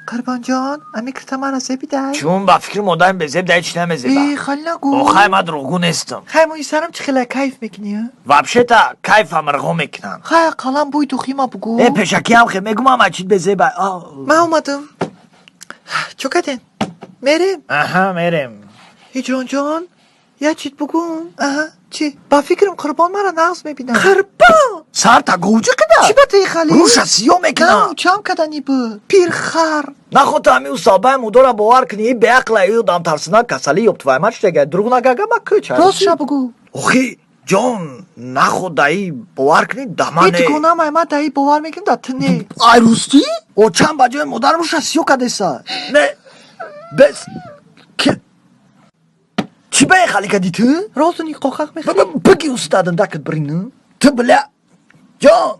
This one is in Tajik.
Қурбонҷон, ами кирта мара зебидай? Чун ба фикри модарам безеб дай чӣ намезеба. Э, хали нагӯ. Охай, ман дурӯғгӯ нестам. Хай, мӯи сарам чӣ хела, кайф мекунӣ, а? Вообще-то кайфам рғо мекунам. Хай, ақаллан бӯи духима бугӯ. Э, пешакиам хе мегум, ама чит безеба. Ман омадам. Чо кардем, мерем? Аҳа, мерем. Ҳиҷронҷон, як чиз бугӯм. Аҳа, чӣ? Ба фикрам, Қурбон мара нағз мебинад. Қурбон! Сарта говҷи қида. Чӣ ба ту хали? Рӯша сиё мекунам. Чам кадани буд, пирхар. Нахо, ту ҳами усалбаи мудора бовар кунӣ, и беақла, ю дамтарсина касалӣ ёб твоя мать штега. Дурӯғ нагага, ма кӯча. Ростша бугӯ. Охи, ҷон, нахо, даи бовар кунӣ, дамане. Ҳеҷ ма даи бовар мекунам, да ту не. Ай, рустӣ, очам ба ҷои модарам рӯша сиё кадеса. Не, бес чӣ ба хали кади ту? Розу никоҳақ мехӯрӣ. Биги, устадам дакат бирину ту, бля, ҷон.